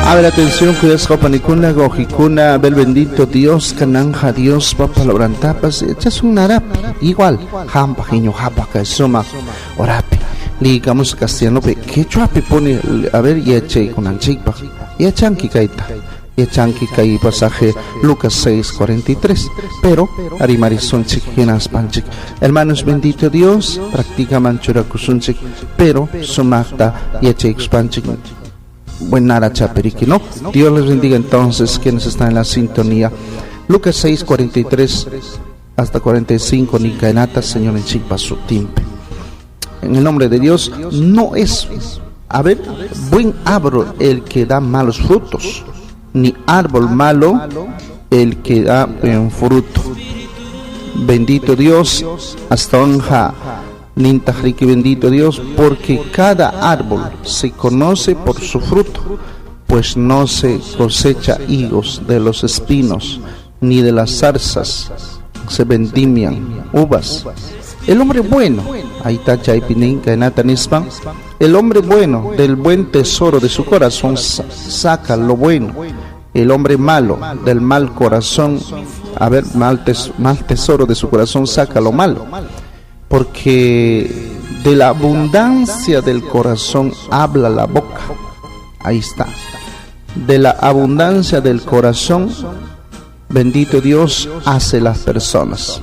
A ver, atención, kuyasqa panikuna, wawqikuna, a ver, bendito Dios, kananja Diospa palabrantapas yachasun narapi, igual, hampaq, iñuqapaq kay sumaq horapi. Ligamos castellanopi, quechuapi pone, a ver, yachaykunanchikpaq, yachanki kayta, yachanki kay pasaje Lucas 6:43, pero rimarisunchik hinaspanchik. Hermanos, bendito Dios, practicaman churakusunchik, pero sumaqta yachaykuspanchik. Buenara chaperiqui, ¿no? Dios les bendiga entonces quienes están en la sintonía. Lucas 6, 43 hasta 45, Nicaenata, Señor en sutimpe. En el nombre de Dios, no es, a ver, buen árbol el que da malos frutos, ni árbol malo el que da buen fruto. Bendito Dios, hasta honja. Nintajriki bendito Dios, porque cada árbol se conoce por su fruto, pues no se cosecha higos de los espinos, ni de las zarzas se vendimian uvas. El hombre bueno, ahí está chaypi nin, kaynata nispan, el hombre bueno del buen tesoro de su corazón saca lo bueno. El hombre malo del mal corazón, a ver, mal tesoro de su corazón saca lo malo. Porque de la abundancia del corazón habla la boca. Ahí está. De la abundancia del corazón, bendito Dios, hace las personas.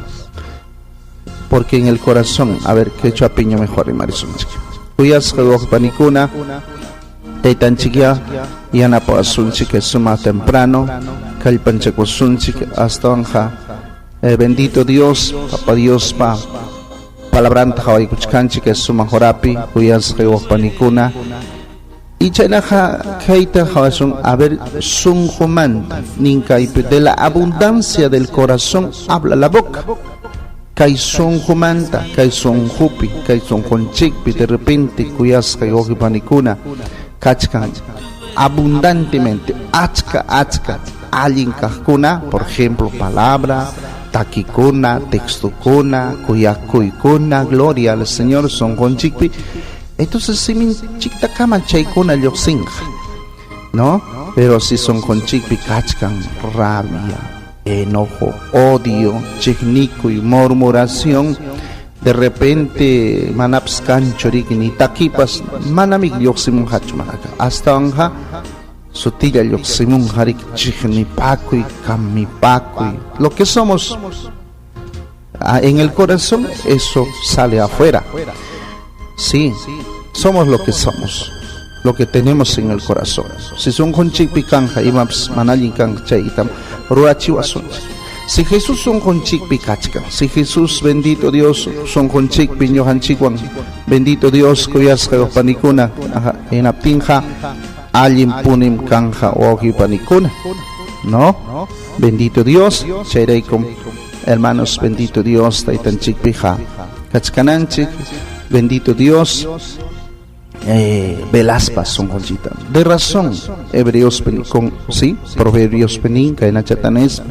Porque en el corazón, a ver, que piña mejor y marisunchik. Kuyasqa panikuna, taytanchikya yanapawasunchik suma temprano, kallpanchakusunchik astawanqa bendito Dios, Papa Dios pa palabranta qhawaykuchkanchik suma horapi, kuyasqa panikuna. Y chaynaqa kayta qhawasun, a ver, sunqumanta ninkaypi, de la abundancia del corazón habla la boca. Kay sunqumanta, kay sunqupi, kay sunqunchikpi, de repente kuyasqa panikuna kachkan abundantemente, achka, achka, allin kaqkuna, por ejemplo, palabra, takikuna, textokuna, kuyakuykuna, gloria al Señor, sunqunchikpi. Entonces, siminchiktakama chaykuna lluqsinqa, ¿no? Pero si sunqunchikpi kachkan rabia, enojo, odio, chiqnikuy, murmuración, de repente manapas kanchu riki ni takipas manami lluqsimunqachu manaqa, astawanqa sutilla lluqsimunqa riki chiqnipakuy, kamipakuy, lo que somos en el corazón, eso sale afuera. Sí, somos lo que somos, lo que tenemos en el corazón. Si sunqunchikpi kanja imapas mana allin kanja chaytam rurachiwasunchik. Si Jesús sunqunchikpi kachkan, si Jesús, bendito Dios, sunqunchikpi ñuqanchikwan, bendito Dios, kuyasqa panikuna, hinaptinqa allin punim kanja wawqi panikuna, ¿no? Bendito Dios, chayraykum, hermanos, bendito Dios, taytanchikpiqa kachkananchik, bendito Dios, velaspa sunqunchikta. De razón, Hebreos con, sí, Proverbios penin, kaynachatanes.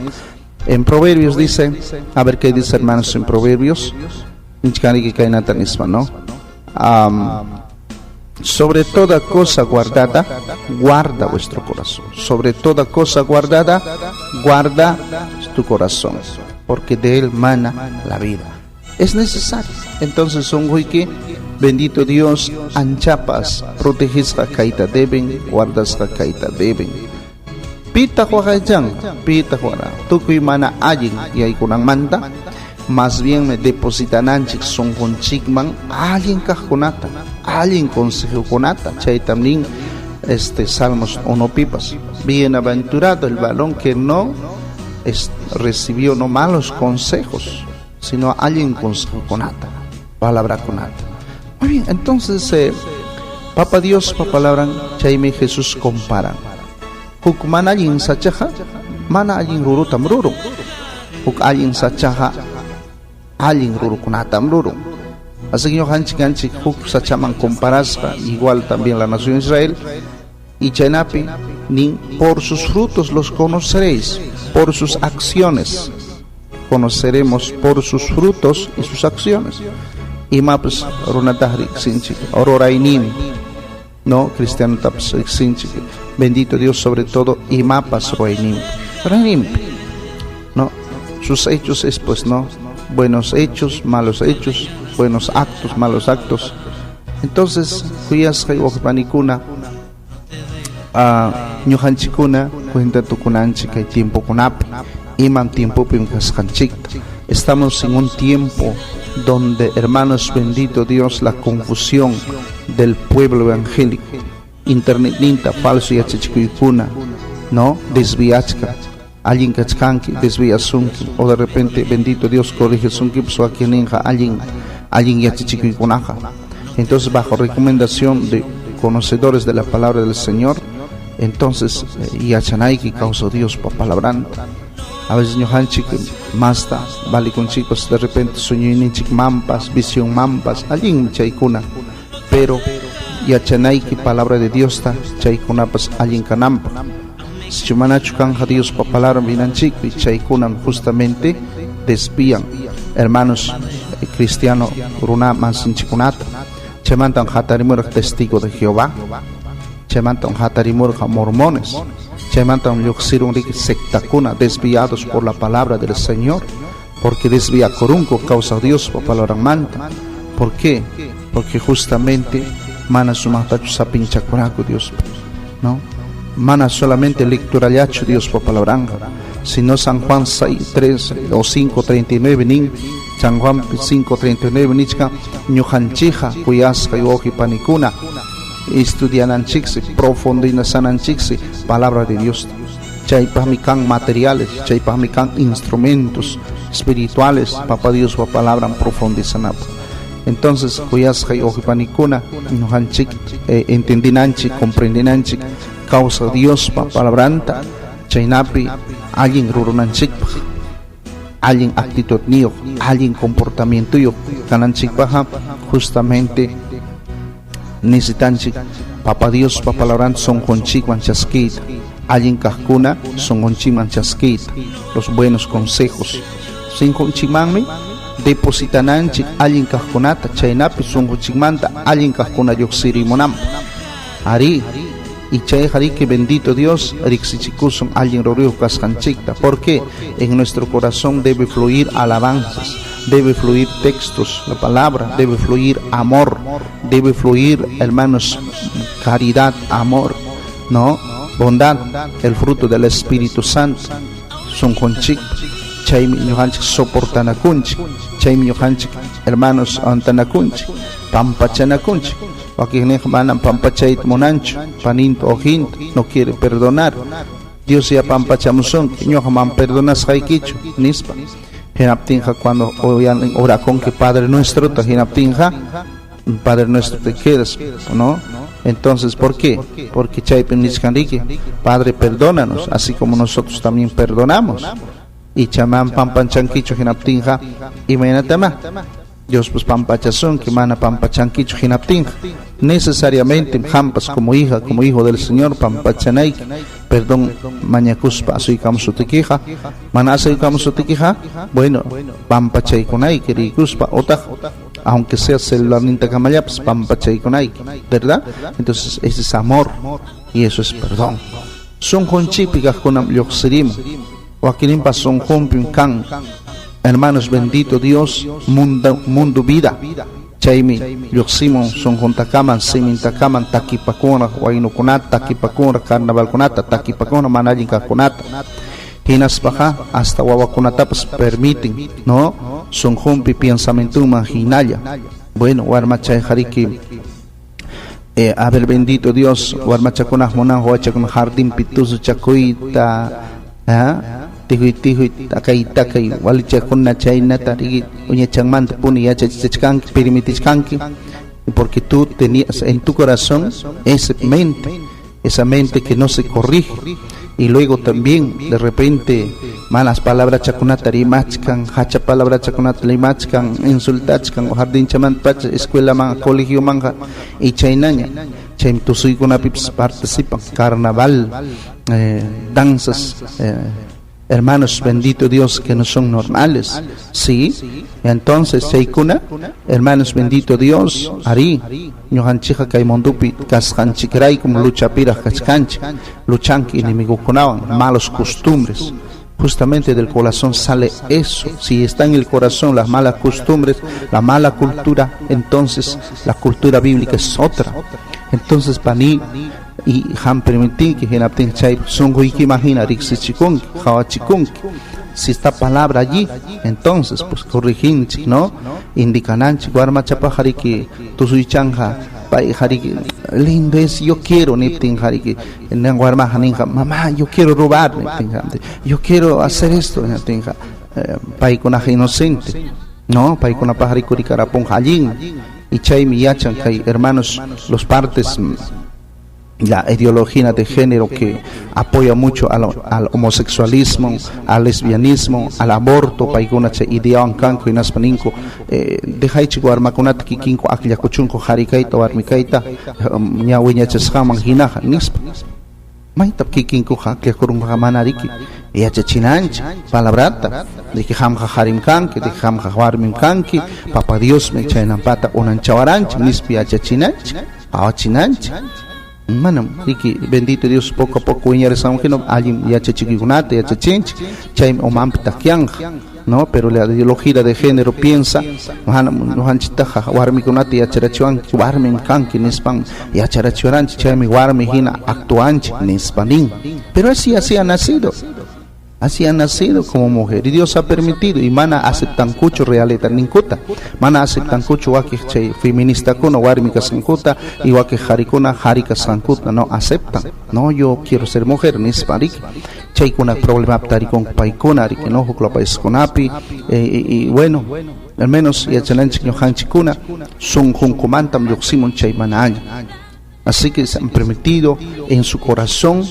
En Proverbios dice, a ver qué dice, hermanos, en Proverbios, ¿no? Sobre toda cosa guardada, guarda vuestro corazón. Sobre toda cosa guardada, guarda tu corazón, porque de él mana la vida. Es necesario. Entonces, sunquyki, bendito Dios, anchapas, protegisqa kayta deben, guardasqa kayta deben. Pitaq waqaychan, pitaq wara, tukuy mana allin yaykunanmanta, más bien me depositananchik sunqunchikman allin kaqkunata, allin consejokunata, chaytam nin Salmos 1 pipas. Bienaventurado el varón que no recibió no malos consejos, sino allin consejokunata, palabrakunata. Muy bien, entonces, Papa Dios, pa palabran, chaymi Jesús comparan. Huk mana allin sachaqa, mana allin rurutam rurun. Huk allin sachaqa, allin rurukunatam rurun. Así que ñuqanchik kanchik huk sachaman comparasqa, igual también la nación Israel, y chaynapi nin por sus frutos los conoceréis, por sus acciones conoceremos, por sus frutos y sus acciones. Imapas runataq riqsinchik, rurayninmi. No, cristianotapas riqsinchik, bendito Dios, sobre todo imapas ruwayninpi. Ruwayninpi. No, sus hechos es pues no, buenos hechos, malos hechos, buenos actos, malos actos. Entonces, kuyasqay wawqipanikuna, ñuqanchikkuna cuenta tukunanchik kay tiempokunapi, imam tiempopim kasqanchikta. Estamos en un tiempo donde, hermanos, bendito Dios, la confusión del pueblo evangélico, internetninta falso yachachikuykuna, no, desviachkan. Allin kachkanki, desviasunki, o de repente, bendito Dios, corrigesunkipas wakinninqa allin allin yachachikuykunaqa. Entonces, bajo recomendación de conocedores de la palabra del Señor, entonces yachanayki kawsaq Diospa palabranta. A veces ñuqanchik masta valikunchikpas de repente sueñoyninchikmanpas, visionmanpas, allinmi chaykuna, pero yachanayki palabra de Diosta chaykunapas allin kananpaq. Sichu manachu kanja Diospa palabran vinanchikpi, chaykunam justamente desvían, hermanos, cristiano runa masinchikkunata. Chaymantam hatarimurqa testigo de Jehová, chaymantam hatarimurqa mormones, chaymantam lluqsirun riki sectakuna desviados por la palabra del Señor, porque desviakurunku kawsaq Diospa palabranmanta. ¿Por qué? Porque justamente mana sumaqtachu sapinchakuraku Diospa, ¿no? Mana solamente lecturallachu Diospa palabranqa, sino San Juan 6, 3 o 5:39 nin, San Juan 5:39 nichkan ñuqanchikqa kuyasqay wawqi panikuna estudiananchiksi, profundizananchiksi palabra de Dios. Chaypaqmi kan materiales, chaypaqmi kan instrumentos espirituales, Papa Diospa palabran profundizanapaq. Entonces, kuyasqay wawqi panikuna, ñuqanchik entendinanchik, comprendinanchik kawsaq Diospa palabranta, chaynapi allin rurunanchikpaq, allin actitudniyuq, allin comportamientoyuq kananchikpaqqa justamente necesitanchik Papa Diospa palabranta sunqunchikman chaskiyta, allin kaqkuna sunqunchikman chaskiyta, los buenos consejos. Sunqunchikmanmi depositananchik allin kaqkunata, chaynapi sunqunchikmanta allin kaqkuna lluqsirimunanpaq. Arí, y chayqa riki bendito Dios riqsichikusun allin ruruyuq kasqanchikta. Porque en nuestro corazón debe fluir alabanzas, debe fluir textos, la palabra, debe fluir amor, debe fluir, hermanos, caridad, amor, ¿no? Bondad, el fruto del Espíritu Santo. Sunqunchik, chaymi ñuqanchik soportanakunchik, chaymi ñuqanchik, hermanos, antanakunchik, pampachanakunchik. Wakinninqa manam pampachayta munanchu, paninta wawqinta, no quiere perdonar. Dios ya pampachamusunki, ñuqa man perdonasqaykichu, nispa. Hinaptinqa cuando orakunki Padre Nuestro, hinaptinqa Padre Nuestro te quedas, ¿no? Entonces, ¿por qué? Porque chaypi nichkan riki, Padre, perdónanos, así como nosotros también perdonamos. Y chaman pampanchankichu hinaptinqa, imaynatama? Dios pues pampachasunki, mana pampachankichu hinaptinqa. Necesariamente hampas como hija, como hijo del Señor, pampachanayki, perdón mañakuspa asuykamusutikiqa, mana asuykamusutikiqa, bueno, pampachaykunayki rikuspa otaq aunque sea celular nintakamallapas pampachaykunayki, ¿verdad? Entonces ese es amor y eso es perdón. Sunqunchikpi kaqkunam lluqsirimun, wakinninpas sunqunpim kan, hermanos, bendito Dios, mundo, mundo vida. Chaymi lluqsimun sunquntakaman, simintakaman takipakuna, waynukunata takipakuna, carnavalkunata takipakuna, mana allin kaqkunata. Hinaspaqa hasta wawakunatapas permiten, ¿no? Sunqunpi pensamientoman hinalla. Bueno, warmachayqa riki, a ver, bendito Dios, warmachakunaq munan wawachakuna jardinpi tusuchakuyta, ¿ah? Tijuy tijuy takay takay walichakuna chaynata riki uñachanmanta puni yachachichkanki, permitichkanki, porque tú tenías en tu corazón esa mente, esa mente que no se corrige. Y luego también de repente malas palabras chakunata rimachkan, hacha palabra chakunata rimachkan, insultachkan, jardinchamanta pacha, escuela man, colegio manja, y chaynaña, chay tusuykunapipas participan, carnaval, danzas, Hermanos, bendito Dios, que no son normales. Sí, entonces chaykuna, hermanos, bendito Dios, arí, ñuqanchikqa kay mundupi kasqanchikraykum luchapiraq kachkanchik, luchanki enemigukunawan, malos costumbres. Justamente del corazón sale eso. Si está en el corazón las malas costumbres, la mala cultura, entonces la cultura bíblica es otra. Entonces, pani y han permitinki hinaptin chay sunquykiman hina riqsichikunki, qawachikunki. Si está palabra allí, entonces pues corrijinchik, ¿no? Indicananchik warmachapaq riki tusuychanja pay hariki lindo es, yo quiero niptin hariki warmaqa ninqa mamá, yo quiero robar niptin, yo quiero hacer esto niptinqa, paykunaqa inocente, ¿no? Paykunapaq rikurikarapunqa allin y chaymi yachan kay hermanos los partes la ideología de género que apoya mucho al homosexualismo, al lesbianismo, al aborto, paykuna chay ideawan kanku hinaspa ninku dejaychik warmakunata kikinku akllakuchunku qhari kayta warmi kayta ña wiñachasqanman hinaqa nispa. Maytap kikinkuqa akllakurunqa mana riki yachachinanchik palabrata de que qamqa qharim kanki, de que qamqa warmim kanki, papa Diosmi chaynampata unanchawaranchik nispa yachachinanchik, qawachinanchik. Manam riki bendito Dios poco a poco wiñarisqanman hina allin yachachikuykunata yachachinchik, chaymi umanpi takyanqa, ¿no? Pero la ideología de género piensa, ñuqanchiktaqa warmikunata yacharachiwanki, warmim kanki nispan yacharachiwaranchik, chaymi warmi hina actuanchik nispa nin. Pero así así ha nacido. Así ha nacido como mujer y Dios ha permitido y mana aceptankuchu realidad ninkuta, mana aceptankuchu wakiq chay feministakuna warmi kasqankuta y wakiq qharikuna qhari kasqankuta no aceptan. No, yo quiero ser mujer nispa riki. Chaykuna problemapi tarikunku paykuna riki, no huk paiskunapi y bueno, al menos yachananchik ñuqanchikkuna sunqunkumantam lluqsimun chay mana allin. Así que se han permitido en su corazón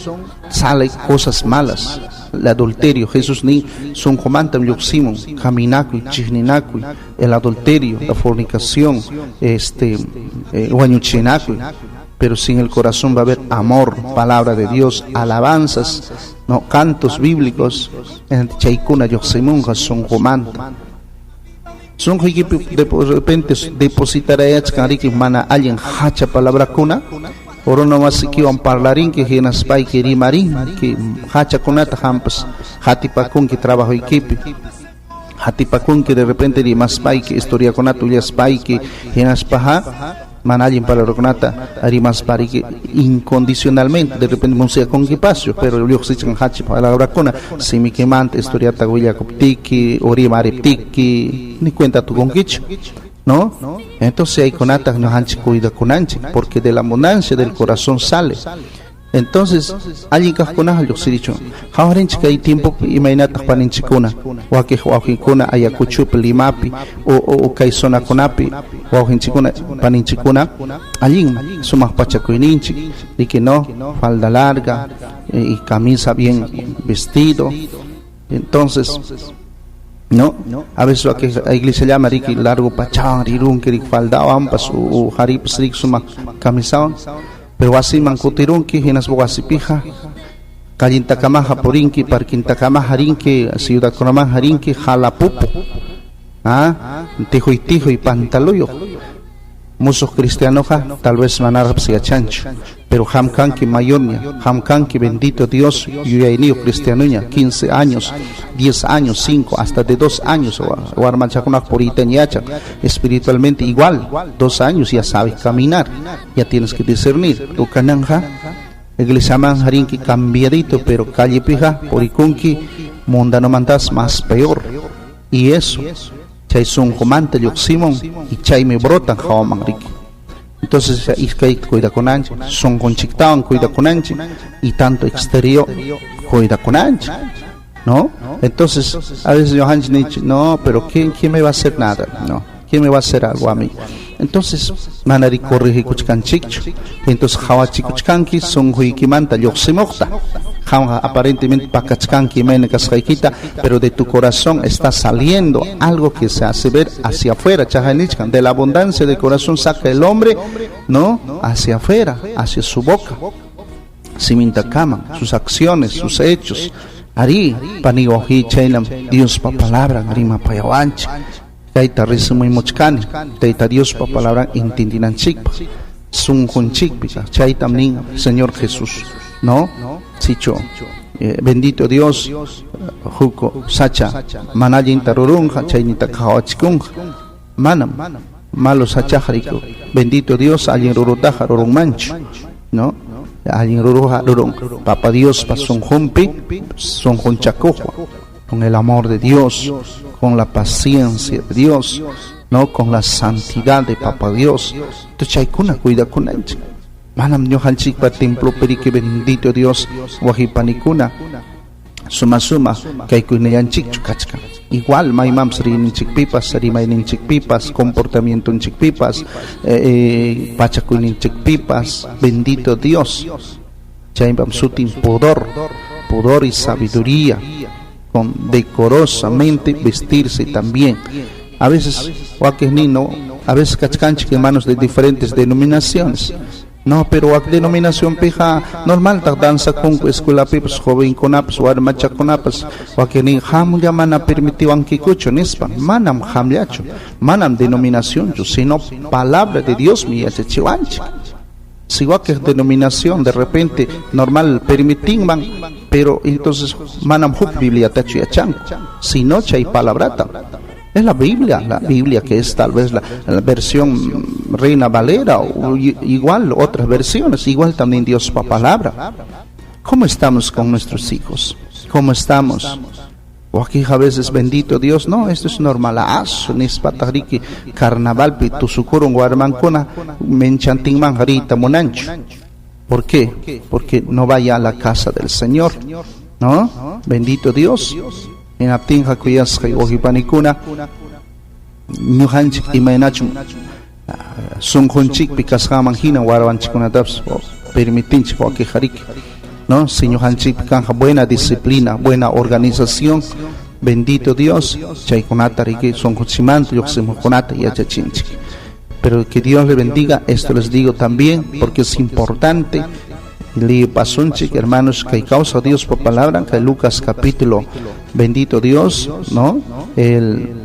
sale cosas malas. El adulterio, Jesús ni sunqumantam lluqsimun, caminakuy, chiqninakuy, el adulterio, la fornicación, wañuchinakuy. Pero sin el corazón va a haber amor, palabra de Dios, alabanzas, no cantos bíblicos, chaykuna lluqsimunqa sunqumanta. Sunquykipi de repente depositarayachkan riki mana allin hacha palabrakuna, runa masikiwan parlarinki hinaspayki rimarinki hachakunata hampas hatipakunki trabajoykipi, hatipakunki de repente rimaspayki historiakunata ullaspayki hinaspaqa mana allin palabrakunata rimaspariki incondicionalmente de repente musyakunkipachu pero lluqsichan hacha palabrakuna simikimanta historiata willakuptiki o rimariptiki ni cuenta tukunkichu, ¿no? Entonces chaykunata ñuqanchik cuidakunanchik porque de la abundancia del corazón sale. Entonces, allin kaqkunaqa lluqsirichun. Qhawarinchik kay tiempopi imaynataq paninchikkuna, wakiq wawqinkuna Ayacuchopi, Limapi o kay zonakunapi wawqinchikkuna, paninchikkuna allinmi sumaq pachakuyninchik, riki no, falda larga y camisa bien vestido. Entonces, no, a veces wakiq iglesia llama riki largo pachawan rirunki riki faldawanpas o qharipas riki sumaq camisawan. Pero wasiman kutirunki hinaspa wasipiqa callintakamaqa purinki, parkintakamaqa rinki, ciudadkunamanqa rinki jalapupu, tijuy tijuy pantaluyuq. Musuq cristianoqa tal vez manaraqpas yachanchu, pero qam kanki mayorña, qam kanki bendito Dios yuyayniyuq cristianoña, 15 años, 10 años, 5, hasta de 2 años, warmachakunaqa puriytaña yachan, espiritualmente igual, 2 años ya sabes caminar, ya tienes que discernir. Tukananja, iglesiaman rinki cambiadito, pero callepiqa purikunki mundanomantas más peor. Y eso, chay sunqumanta lluqsimun y chaymi brotan hawaman riki. Entonces iskay cuidakunanchik, sunqunchiktawan cuidakunanchik y tanto exterior cuidakunanchik, ¿no? Entonces, a veces ñuqanchik ninchik, no, pero ¿quién me va a hacer nada? No, ¿quién me va a hacer algo a mí? Entonces, manari corregikuchkanchikchu. Entonces, qhawachikuchkanki sunquykimanta lluqsimuqta. Qamqa aparentemente pakachkanki imayna kasqaykita, pero de tu corazón está saliendo algo que se hace ver hacia afuera. Chahanichkan, de la abundancia del corazón saca el hombre, ¿no? Hacia afuera, hacia su boca. Simintakaman, sus acciones, sus hechos. Arí, pani wawqiy, chaynam Diospa palabran rimapayawanchik. Kayta resumuymuchkani Tayta Diospa palabran entendinanchikpaq, sunqunchikpi chaytam nin Señor Jesús, ¿no? Sichu bendito Dios huk sacha mana allinta rurunqa, chaynita qawachikunqa. Manam malo sachaqa riku, bendito Dios allin rurutaqa rurunmanchu, ¿no? Allin ruruqa rurun Papa Diospa sunqunpi sunqunchakuqwan, con el amor de Dios, con la paciencia de Dios, ¿no? Con la santidad de Papa Dios. Entonces chaykuna cuidakunanchik. Manam ñuqanchikpa templopi riki, bendito Dios, wahipanikuna suma suma kaykunallanchikchu kachkan. Igual maymanpas riyninchikpipas, rimayninchikpipas, comportamientonchikpipas, pachakuyninchikpipas, bendito Dios. Chaypam sutin pudor, pudor y sabiduría, con decorosamente vestirse también. A veces, no, a veces kachkanchik hermanos de diferentes denominaciones. No, pero wak denominación pija normal taq danza kunku escuelapipas jovenkunapas warmachakunapas wakinnin qamlla mana permitiwankikuchu nispa. Manam qamllachu, manam denominacionchu, sino palabra de Dios mi yachachiwanchik. Si wakiq denominación de repente normal permitinman, pero entonces manam huk Bibliatachu yachanku, sino chay palabrata. Es la Biblia que es tal vez la versión Reina Valera o igual otras versiones, igual también Dios pa palabra. ¿Cómo estamos con nuestros hijos? ¿Cómo estamos? O aquí a veces, bendito Dios, no, esto es normal. Asu nispataj riki carnavalpi tusukurun warmankuna menchantinman riyta munanchu. ¿Por qué? Porque no vaya a la casa del Señor, ¿no? Bendito Dios. Hinaptinqa kuyasqay wawqipanikuna, ñuqanchik imaynachum sunqunchikpi kasqanman hina warwanchikkunatapas permitinchik wakiqa riki, ¿no? Si ñuqanchikpi kanja buena disciplina, buena organización, bendito Dios, chaykunata riki sunqunchikmanta lluqsimuqkunata yachachinchik. Pero que Dios le bendiga, esto les digo también porque es importante. Lipasunchik, hermanos, que causa Dios por palabra, que Lucas capítulo, bendito Dios, ¿no? El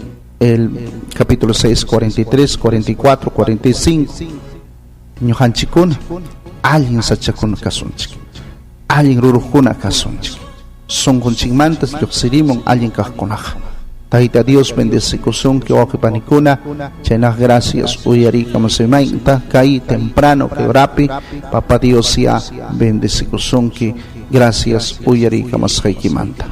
capítulo 6, 43, 44, 45. Ñuqanchikkuna, allin sachakuna kasunchik, allin ruruqkuna kasunchik. Sunqunchikmanta lluqsirimun allin kaqkunaqa. Tayta Dios bendecikusunki wawqipanikuna, chaynaq gracias uyarikamusimanta kay temprano kay horapi, Papa Dios ya bendecikusunki, gracias uyarikamusqaykimanta.